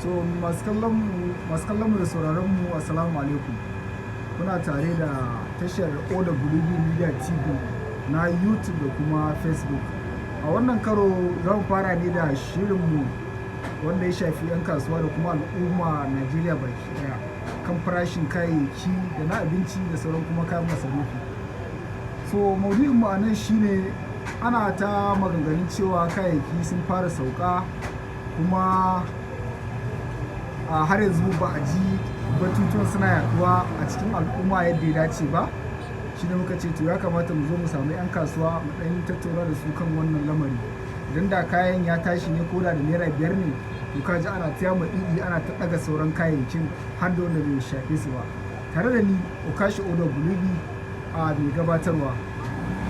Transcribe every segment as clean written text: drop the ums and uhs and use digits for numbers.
So masu kallon mu da sauraron mu, assalamu alaikum. Kuna tare da tashar OWB Media TV na YouTube da kuma Facebook. A wannan karo za mu fara ne da shirinmu wanda ya shafi 'yan kasuwa da kuma al'umma Najeriya baki daya kan farashin kayayyaki da na abinci da sauran kuma kayan masarufi. So maudu'in mu a nan shine ana ta maganganun cewa kayayyaki sun fara sauka, kuma a har yanzu ba a ji batutuwan suna yaduwa a cikin al'umma yadda ya dace ba. Shi ne muka ce to ya kamata mu zo mu samu 'yan kasuwa mu ɗan tattauna da su kan wannan lamari. Idan da kayan ya tashi ne ko da ₦5 ne, to ka ji ana ta ɗiɗi, ana ta ɗaga sauran kayayyakin har da wanda bai shafe su ba. Tare da ni, Okashi Odo Bulubi, a mai gabatarwa.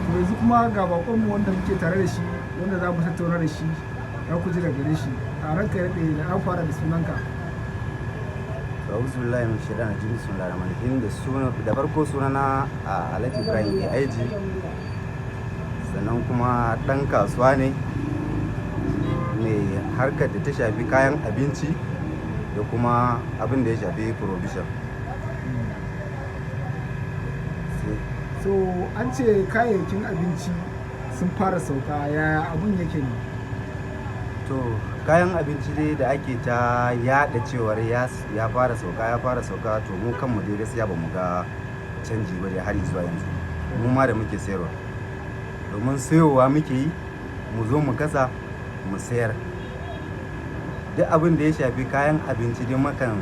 To yanzu kuma ga bakonmu wanda muke tare da shi, wanda za mu tattauna da shi, ya ku ji daga gare shi. A ranka ya daɗe, da an fara da sunanka. A'udhu billahi min shaitanir rajim. Bismillahir rahmanir rahim. Da suna da farko, sunana a Alhaji Ibrahim AIG, sannan kuma dan kasuwa ne mai harkar da ta shafi kayan abinci da kuma abin da ya shafi provision. So an ce kayayyakin abinci sun fara sauka, yaya abun yake ne? To, kayan abinci dai da ake ta yada cewar ya fara sauka, ya fara sauka, to mu kanmu dai gaskiya ba mu ga canji ba dai har zuwa yanzu, mu ma da muke sayarwa, domin sayowa muke yi mu zo mu kasa mu sayar. Duk abin da ya shafi kayan abinci dai mukan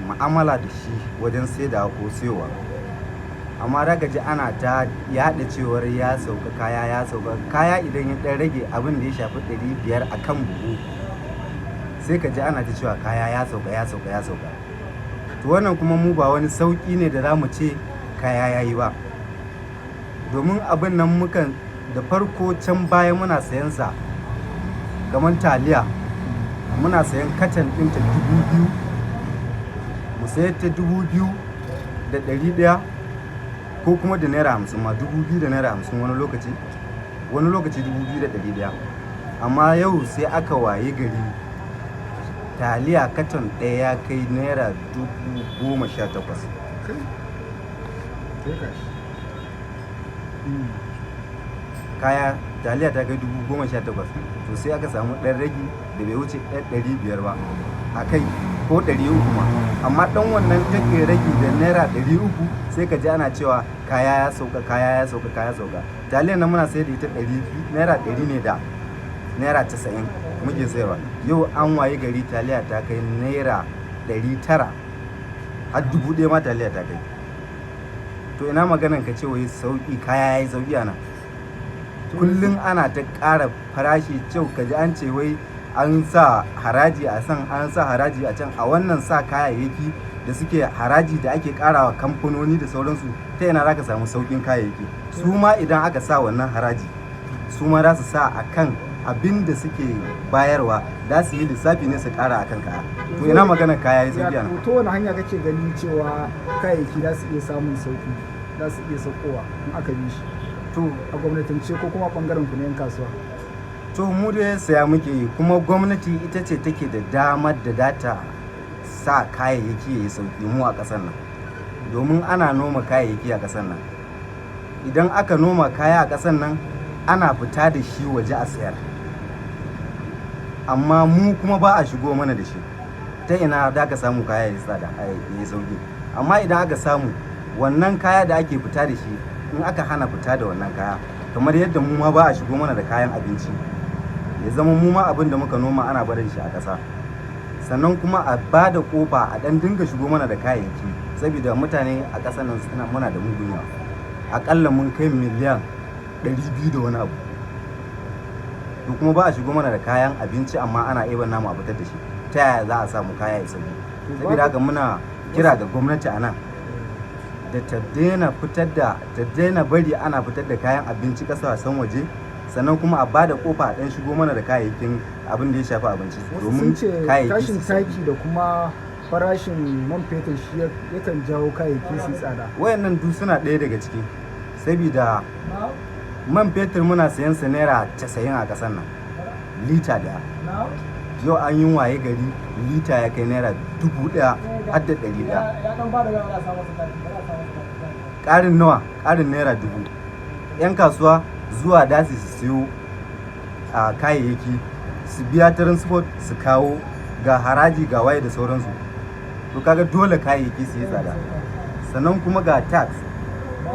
mu'amala da shi wajen saidawa ko sayowa, amma da ji ana ta yaɗa cewar ya sauka, kaya ya sauka. Kaya idan ya ɗan rage abin da ya shafi 500 a kan buhu, sai ka ji ana ta cewa kaya ya sauka, ya sauka, ya sauka. To wannan kuma mu ba wani sauƙi ne da za mu ce kaya ya yi ba, domin abin nan mukan da farko can baya muna sayan sa, kamar taliya muna sayan katan ɗinta 2000, mu sayar ta 2100 ko kuma da ₦50 ma, ₦2050 wani lokaci, wani lokaci 2100. Amma yau sai aka waye gari taliya katon ɗaya ya kai ₦18,000. Kai sai ka shi. Kaya taliya ta kai 18,000. To sai aka samu ɗan ragi da bai wuce ɗan 500 ba a kai ko 300 ma, amma ɗan wannan take ragi da ₦300, sai ka ji ana cewa kaya ya sauka, kaya ya sauka, kaya sauka. Taliyar nan muna sayar da ita ₦100 ne da ₦90 muke sayarwa. Yau an waye gari taliya ta kai ₦900, har 1000 ma taliya ta kai. To ina maganan ka ce wai sauki, kaya ya yi sauki a nan? Kullum ana ta ƙara farashi. Cewa ka ji an ce wai an sa haraji a san, an sa haraji a can, a wannan sa kayayyaki da suke haraji da ake ƙarawa kamfanoni da sauransu, ta ina za ka samu sauƙin kayayyaki? Su ma idan aka sa wannan haraji, su ma za su sa a kan abin da suke bayarwa, za su yi lissafi ne su ƙara a kan kaya. To ina magana kaya ya sauƙi a nan? To wani hanya kake ganin cewa kayayyaki za su iya samun sauki, za su iya saukowa in aka bi shi? To a gwamnatance ko kuma bangaren ku na 'yan kasuwa? To mu dai saya muke yi, kuma gwamnati ita ce take da damar da data sa kayayyaki ya yi sauki mu a ƙasar nan, domin ana noma kayayyaki a ƙasar nan. Idan aka noma kaya a ƙasar nan, ana fita da shi waje a sayar, amma mu kuma ba a shigo mana da shi. Ta ina da ka samu kaya ya tsada, ya yi sauki? Amma idan aka samu wannan kaya da ake fita da shi, in aka hana fita da wannan kaya, kamar yadda mu ma ba a shigo mana da kayan abinci, ya zama mu ma abin da muka noma ana barin shi a ƙasa, sannan kuma a ba da ƙofa a ɗan dinga shigo mana da kayayyaki, saboda mutane a ƙasar nan suna muna da mugun yawa, aƙalla mun kai miliyan 200 da wani abu. To kuma ba a shigo mana da kayan abinci, amma ana ɗiban namu a fitar da shi. Ta yaya za a samu kaya ya sauki? Saboda haka muna kira ga gwamnati a nan da ta daina fitar da, ta daina bari ana fitar da kayan abinci kasashen waje, sannan kuma a ba da kofa a dan shigo mana da kayayyakin abin da ya shafi abinci Wasu domin sun ce kayayyaki tashin su sauki. Taki da kuma farashin man fetur shi yakan jawo kayayyaki su yi tsada. Wayannan duk suna ɗaya daga ciki, saboda man fetur muna sayan sa ₦90 a ƙasar nan lita ɗaya. Yau an yi waye gari lita ya kai naira 1,100. Ƙarin nawa? Ƙarin naira 1,000. 'Yan kasuwa zuwa dasi su siyo a kayayyaki, su biya transport, su kawo, ga haraji, ga waye da sauransu. To kaga dole kayayyaki su yi tsada. Sannan kuma ga tax,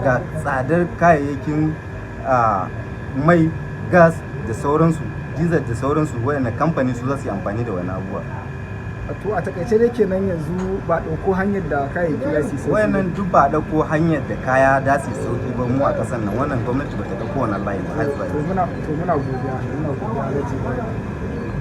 ga tsadar kayayyakin mai, gas da sauransu, diesel da sauransu, waɗanda kamfani su za su yi amfani da wani abubuwa. To, a takaice dai kenan yanzu ba ɗauko hanyar da kayayyaki za su yi sauki ba. Wayannan duk ba a ɗauko hanyar da kaya da su yi sauki ba mu a ƙasar nan. Wannan gwamnati ba ta ɗauko wannan layin ba har zuwa To yanzu. muna to muna godiya, muna godiya, Alhaji Ibrahim.